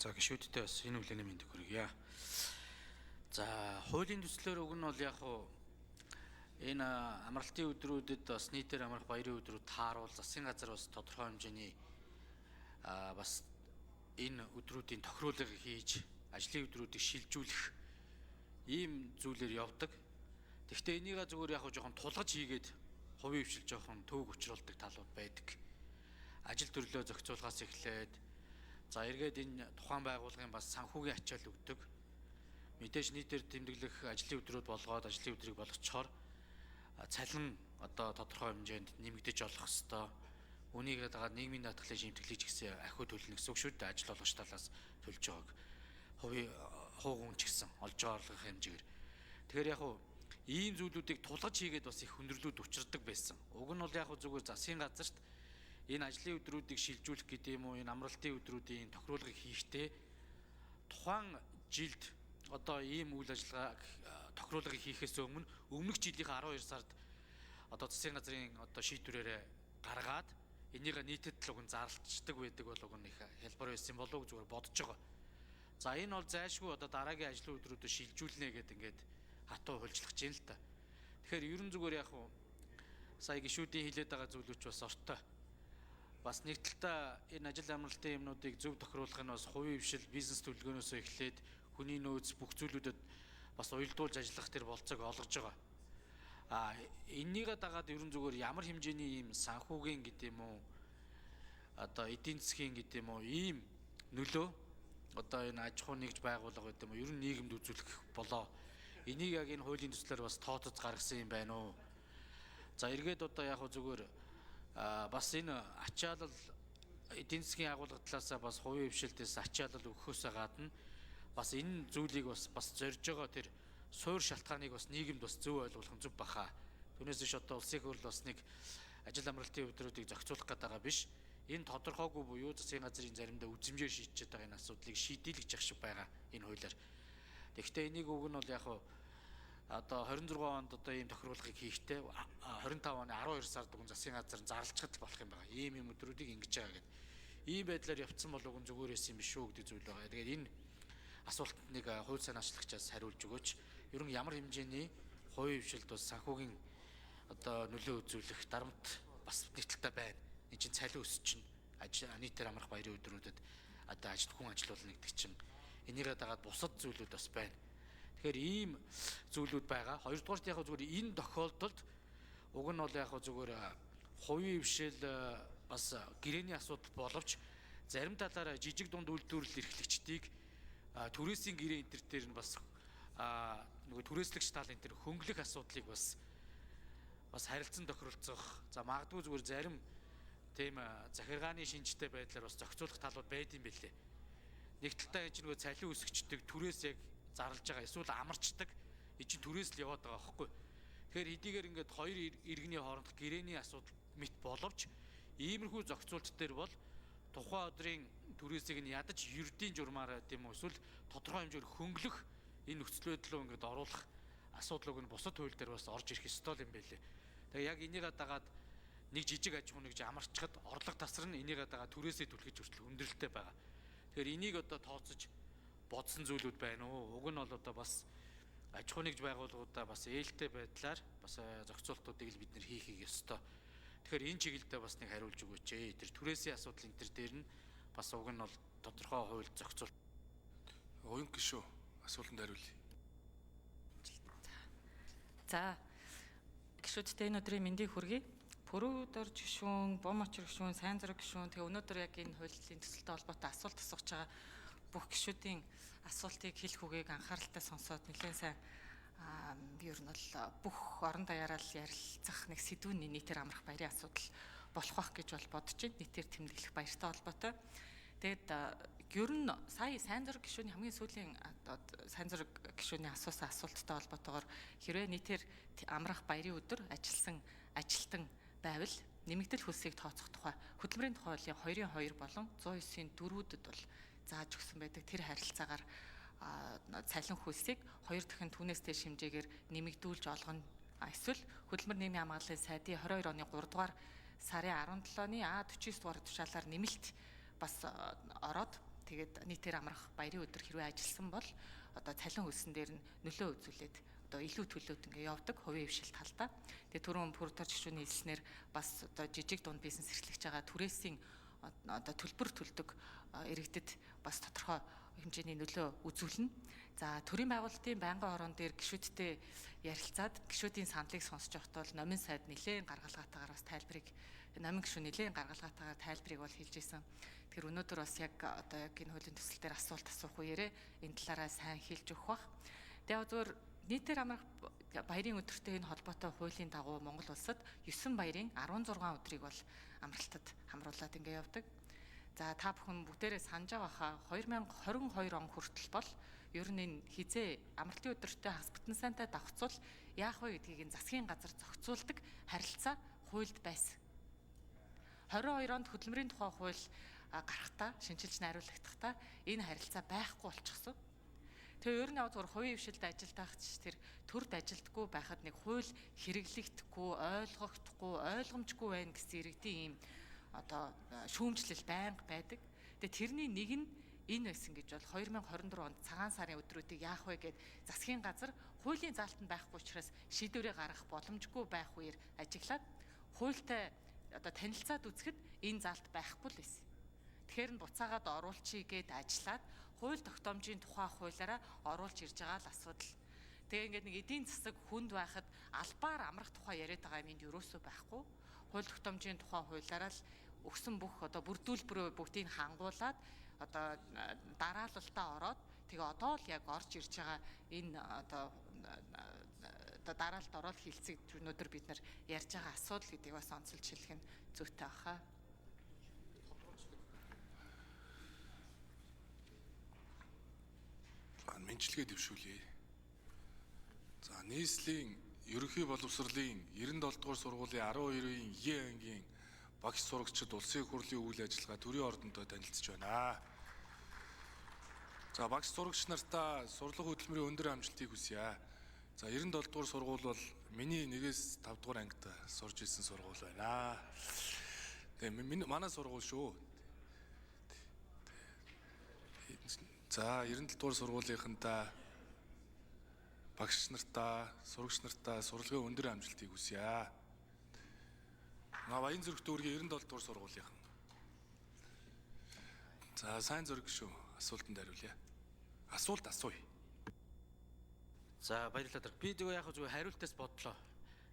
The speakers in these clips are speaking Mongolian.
За, гишүүдтэй бас энэ өглөөний мэндийг хүргье. За, хуулийн төслөөр уг нь бол яг уу энэ амралтын өдрүүдэд бас нийтээр амрах баярын өдрүүд тааруул засгийн газар бас тодорхой хэмжээний бас энэ өдрүүдийн тохируулга хийж ажлын өдрүүдийг шилжүүлэх ийм зүйлээр явдаг. Тэгэхдээ энийгээ зүгээр яг жоохон тулгаж хийгээд хувийн хвшил жоохон төвөг учруулдаг талууд байдаг. Ажил төрлөө зохицуулахаас эхлээд, за, эргээд энэ тухайн байгууллагын бас санхүүгийн ачаал өгдөг. Мэдээж нийтээр тэмдэглэх ажлын өдрүүд болгоод ажлын өдрийг болгочхоор цалин одоо тодорхой хэмжээнд нэмэгдэж олох хэвээр. Үүнийг дагаад нийгмийн даатгалын шимтгэлийг ч гэсэн ахиу төлнө гэсэн үг шүү дээ. Ажил олгогч талаас төлж байгааг хувийн хуугун ч гэсэн олж байгаа орлогын хэмжээгээр. Тэгэхээр яг уу ийм зүйлүүдийг тулгаж хийгээд бас их хүндрэлүүд учирдаг байсан. Уг нь бол яг зүгээр засгийн газарт энэ ажлын өдрүүдийг шилжүүлэх гэдэг юм уу, энэ амралтын өдрүүдийн тохируулгыг хийхдээ тухайн жилд одоо ийм үйл ажиллагаа тохируулгыг хийхээс өмнө өмнөх жилийнхээ 12 сард одоо засгийн газрын одоо шийдвэрээрээ гаргаад энийг нийтэд л уг нь зарлцдаг байдаг бол уг нь их хялбар байсан болов уу зүгээр бодож байгаа. За, энэ бол зайлшгүй одоо дараагийн ажлын өдрүүдэд шилжүүлнэ гэдэг ингээд хатуу хуульчлах чинь л та. Тэгэхээр ерөн зүгээр яг уу сая гишүүдийн хилээд байгаа зүйлүүд ч бас ортой. Бас нэг талдаа энэ ажил амралтын юмнуудыг зөв тохируулах нь бас хувийн хвшил, бизнес төлөвлөгөөнөөсөө эхлээд хүний нөөц бүх зүйлүүдэд бас уялдуулж ажиллах тэр болцоог олгож байгаа. А эннийгээ дагаад ерөн зүгээр ямар хэмжээний ийм санхүүгийн гэдэг юм уу, одоо эдийн засгийн гэдэг юм уу, ийм нөлөө одоо энэ аж ахуй нэгж байгууллага гэдэг юм уу, ер нь нийгэмд үзүүлэх болоо. Энийг яг энэ хуулийн төслөөр бас тооцож гаргасан юм байна уу? За, эргээд одоо яг зүгээр бас энэ ачаалал эдийн засгийн агуулга талаасаа бас хувийн хвшилтээс ачаалал өгөхөөсөө гадна бас энэ зүйлийг бас зорж байгаа тэр суур шалтгааныг бас нийгэмд бас зөв ойлгох нь зөв баха. Түүнээс биш одоо улсын хурл бас нэг ажил амралтын өдрүүдийг зохицуулах гэдэг байгаа биш. Энэ тодорхойгүй буюу засгийн газрын заримдаа үзмжээр шийдчихэд байгаа энэ асуудлыг шийдэл гэж ах шиг байгаа энэ хуулиар. Тэгэхдээ энийг уг нь бол яг одоо 26 онд одоо ийм тохируулгыг хийхдээ 25 оны 12 сард уг засгийн газар зарлцахад болох юм байна. Ийм юм өдрүүдийг ингэж байгаа гэдэг. Ийм байдлаар явцсан бол уг нь зүгээр байсан юм биш үү гэдэг зүйл байгаа. Тэгээд энэ асуултанд нэг хууль санаачлагчаас хариулж өгөөч. Ер нь ямар хэмжээний хувийн хвшилд бас санхүүгийн одоо нөлөө үзүүлэх дарамт бас нэг талтай байна. Энэ чинь цалин өс чинь нийтээр амрах баярын өдрүүдэд одоо ажил хүн ажилуулна гэдэг чинь энийгээ дагаад бусад зүйлүүд бас байна. Тэгэхээр ийм зүйлүүд байгаа. Хоёрдугаарт яг зүгээр энэ тохиолдолд уг нь бол яг зүгээр хувийн хвшил бас гэрээний асуудал боловч зарим талаараа жижиг дунд үйлдвэрлэл эрхлэгчдийг түрээсийн гэрээ энэ төр дээр нь бас нөгөө түрээслэгч тал энэ төр хөнгөлөх асуудлыг бас харилцан тохиролцох, за, магадгүй зүгээр зарим тийм захиргааны шинжтэй байдлаар бас зохицуулах талууд байд юм бэлээ. Нэг талдаа энэ чинь нөгөө цалин өсгчдөг түрээс яг зарлж байгаа эсвэл амарчдаг энэ чинь түрээс л яваад байгаа байхгүй. Тэгэхээр хэдийгээр ингээд хоёр иргэний хоорондох гэрээний асуудал мэт боловч иймэрхүү зохицуулт дээр бол тухайн өдрийн түрээсийг нь ядаж ердийн журмаараа тийм үү эсвэл тодорхой хэмжээгээр хөнгөлөх энэ нөхцөл байдлаа ингээд оруулах асуудлыг нь бусад хууль дээр бас орж ирэх ёстой юм байлээ. Тэгээ яг энийгээ дагаад нэг жижиг аж ахуй нэгж амарчхад орлого тасарна, энийгээ дагаад түрээсээ түлхэж хүртэл хүндрэлтэй байгаа. Тэгэхээр энийг одоо тооцож бодсон зүйлүүд байна уу? Уг нь бол одоо бас аж ахуй нэгж байгууллагуудаа бас ээлтэй байдлаар бас зохицуултуудыг л бид нэр хийхийг ёстой. Тэгэхээр энэ чиглэлдээ бас нэг хариулж өгөөч ээ. Тэр түрээсийн асуудал энэ төр дээр нь бас уг нь бол тодорхой хууль зохицуулт. Уянг гишүү, асуултанд хариулъя. За, гишүүдтэй энэ өдрийн мэндийг хүргэе. Пүрүүдор гишүүн, Бум очир гишүүн, Сайн зураг гишүүн, тэгээ өнөөдөр яг энэ хуулийн төсөлтэй холбоотой асуулт асууж байгаа бүх гишүүдийн асуултыг хэлэх үгийг анхааралтай сонсоод нэлээд сайн ер нь бол бүх орон даяараа л ярилцах нэг сэдвүүний нийтээр амрах баярын асуудал болох байх гэж бол бодож байна. Нийтээр тэмдэглэх баяртай холбоотой. Тэгээд ер нь сая Сайн зураг гишүүний хамгийн сүүлийн одоо Сайн зураг гишүүний асуусан асуулттай холбоотойгоор хэрвээ нийтээр амрах баярын өдөр ажилласан ажилтан байвал нэмэгдэл хөлсийг тооцох тухай хөдөлмөрийн тухай хуулийн 2-ын 2 болон 109-ийн 4-үүдэд бол зааж өгсөн байдаг. Тэр харилцаагаар цалин хөлсийг 2 дахин түүнээс дээш хэмжээгээр нэмэгдүүлж олгоно. Эсвэл хөдөлмөр нийгмийн хамгааллын сайдын 22 оны 3 дугаар сарын 17-ны А49 дугаар тушаалаар нэмэлт бас ороод Тэгээд нийтээр амрах баярын өдөр хэрвээ ажилласан бол одоо цалин хөлсөн дээр нь нөлөө үзүүлээд одоо илүү төлөөд ингээ явдаг хувийн хвшил талдаа. Тэгээд түрүүн Пүрдор гишүүний хэлснээр бас одоо жижиг дунд бизнес эрхлэж байгаа түрээсийн одоо төлбөр төлдөг иргэдэд бас тодорхой хэмжээний нөлөө үзүүлнэ. За, төрийн байгуулалтын байнгын хорон дээр гишүүдтэй ярилцаад гишүүдийн саналыг сонсож байхдаа бол номын сайд нэлээд гаргалгаатайгаар бас тайлбарыг, номын гишүүн нэлээд гаргалгаатайгаар тайлбарыг бол хэлж исэн. Тэгэхээр өнөөдөр бас яг одоо яг энэ хуулийн төсөл дээр асуулт асуух үеэрээ энэ талаараа сайн хэлж өгөх бах. Тэгээ зөвхөн нийтээр амрах баярын өдөртэй энэ холбоотой хуулийн дагуу Монгол улсад 9 баярын 16 өдрийг бол амралтад хамруулад ингээ явдаг. За, та бүхэн бүгдээрээ санаж байгаа хаа, 2022 он хүртэл бол ер нь энэ хизээ амралтын өдөртөө хагас бүтэн сайнтай давхцвал яах вэ гэдгийг энэ засгийн газар зохицуулдаг харилцаа хуульд байсан. 22 онд хөдөлмөрийн тухай хууль гарахдаа, шинчилж найруулагдахдаа энэ харилцаа байхгүй болчихсон. Тэгээ ер нь яг зөвхөн хувийн хвшилд ажилдах ч тэр төрд ажилдаггүй байхад нэг хууль хэрэглэгдэхгүй, ойлгогдохгүй, ойлгомжгүй байна гэсэн иргэдийн ийм одоо шүүмжлэл байнга байдаг. Тэгээ тэрний нэг нь энэ байсан гэж бол 2024 онд цагаан сарын өдрүүдийг яах вэ гэд засгийн газар хуулийн заалт нь байхгүй учраас шийдвэрээ гаргах боломжгүй байх үеэр ажиглаад хуультай одоо танилцаад үзэхэд энэ заалт байхгүй л байсан. Тэгэхээр нь буцаагаад оруулчихъя гэд ажиллаад хууль тогтоомжийн тухай хуулиараа оруулж ирж байгаа л асуудал. Тэгээ ингээд нэг эдийн засаг хүнд байхад албаар амрах тухай яриад байгаа юм энд ерөөсөө байхгүй. Хууль тогтоомжийн тухай хуулиараа л өгсөн бүх одоо бүрдүүлбэрөө бүгдийг хангуулад одоо дараалалтаа ороод, тэгээ одоо л яг орж ирж байгаа энэ одоо дараалалд ороод хилцэг өнөөдөр бид нар ярьж байгаа асуудал гэдгийг бас онцолж хэлэх нь зүйтэй баха. Мэнчилгээ дэвшүүлье. За, нийслэлийн ерөнхий боловсролын 97 дугаар сургуулийн 12-ийн Е ангийн багш сурагчид улсын хурлын үйл ажиллагаа төрийн ордонтой танилцж байна. За, багш сурагч нартаа сурлага хөдөлмөрийн өндөр амжилтыг хүсье. За, 97 дугаар сургууль бол миний 1-ээс 5 дугаар ангид сурж исэн сургууль байна. Тэгээ миний манай сургууль шүү. За, 97 дугаар сургуулийнхантаа багш нартаа, сурагч нартаа сурлагын өндөр амжилтыг хүсье. Баян зүрх дүүргийн 97 дугаар сургуулийнхан. За, сайн зүрх шүү. Асуултанд хариулъя. Асуулт асууя. За, баярлалаа. Би тэгээ яг зүгээр хариултаас бодлоо.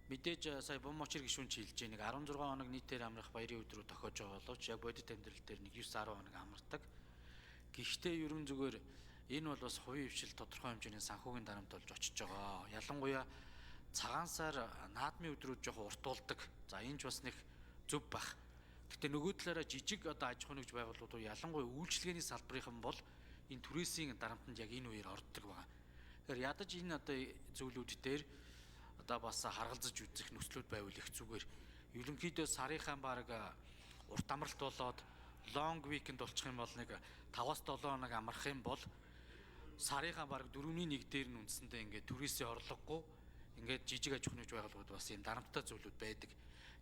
Мэдээж сая Бум Очир гишүүн чи хэлж нэг 16 хоног нийтээр амрах баярын өдрүүд тохиож байгаа боловч яг бодит амьдрал дээр нэг 9 10 хоног амардаг. Гэхдээ ерөн зүгээр энэ бол бас хувийн хвшил тодорхой хэмжээний санхүүгийн дарамт болж очиж байгаа. Ялангуяа цагаан сар наадмын өдрүүд жоохон уртуулдаг. За, энэ ч бас нэг зөв бах. Гэхдээ нөгөө талаараа жижиг одоо аж ахуйн нэгж байгууллагууд ялангуяа үйлчилгээний салбарынхан бол энэ түрээсийн дарамтанд яг энэ үеэр ордог байгаа. Тэгэхээр ядаж энэ одоо зүйлүүд дээр одоо бас харгалзаж үзэх нөхцлүүд байвал их зүгээр. Ерөнхийдөө сарынхаа баг урт амралт болоод long weekend болчих юм бол нэг 5-аас 7 хоног амрах юм бол сарынхаа баг 4-ний 1 дээр нь үндсэндээ ингээд түрээсийн орлогогүй ингээд жижиг аж ахуйн нэгж байгууллагууд бас ийм дарамттай зүйлүүд байдаг.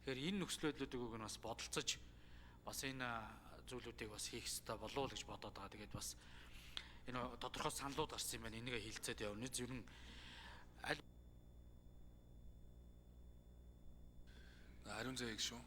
Тэгэхээр энэ нөхцөл байдлуудыг нь бас бодолцож бас энэ зүйлүүдийг бас хийх ёстой болов уу гэж бодоод байгаа. Тэгээд бас энэ тодорхой саналууд гарсан юм байна. Энийг хилцээд явна. Ер нь аль Ариун заяаг шүү.